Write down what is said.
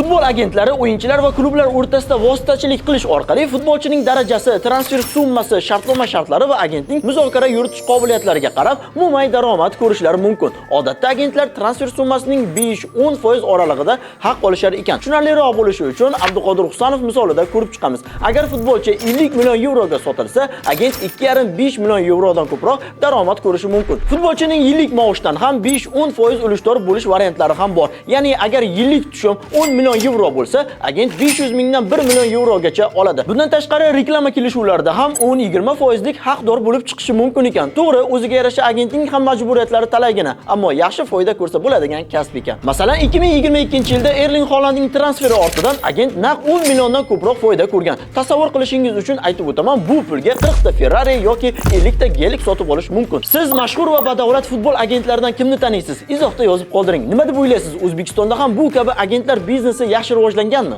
Futbol agentlari o'yinchilar va klublar o'rtasida vositachilik qilish orqali futbolchining darajasi, transfer summasi, shartnoma shartlari va agentning muzokara yuritish qobiliyatlariga qarab mo'may daromad ko'rishlari mumkin. Odatda agentlar transfer summasining 5-10% oralig'ida haq olishar ekan. Tushunarliroq bo'lishi uchun Abduqodir Husanov misolida ko'rib chiqamiz. Agar futbolchi 50 million yevroga sotilsa, agent 2,5-5 million yevrodan ko'proq daromad ko'rishi mumkin. Futbolchining yillik maoshidan ham 5-10% ulushdor bo'lish variantlari ham bor. Ya'ni agar yillik tushum 10 million yevro bo'lsa, agent 500 mingdan 1 million yevrogacha oladi. Bundan tashqari, reklama kelishuvlarida ham 10-20 foizlik haqdor bo'lib chiqishi mumkin ekan. To'g'ri, o'ziga yarasha agentning ham majburiyatlari talaygina, ammo yaxshi foyda ko'rsa bo'ladigan kasb ekan. Masalan, 2022-yilda Erling Holandning transferi ortidan agent naq 10 milliondan ko'proq foyda ko'rgan. Tasavvur qilishingiz uchun aytib o'taman, bu pulga 40 ta Ferrari yoki 50 ta Gelik sotib olish mumkin. Siz mashhur va badavlat futbol agentlaridan kimni taniysiz? Izohda yozib qoldiring. Nima deb o'ylaysiz? O'zbekistonda ham bu kabi agentlar biznesi yaxshi rivojlanganmi?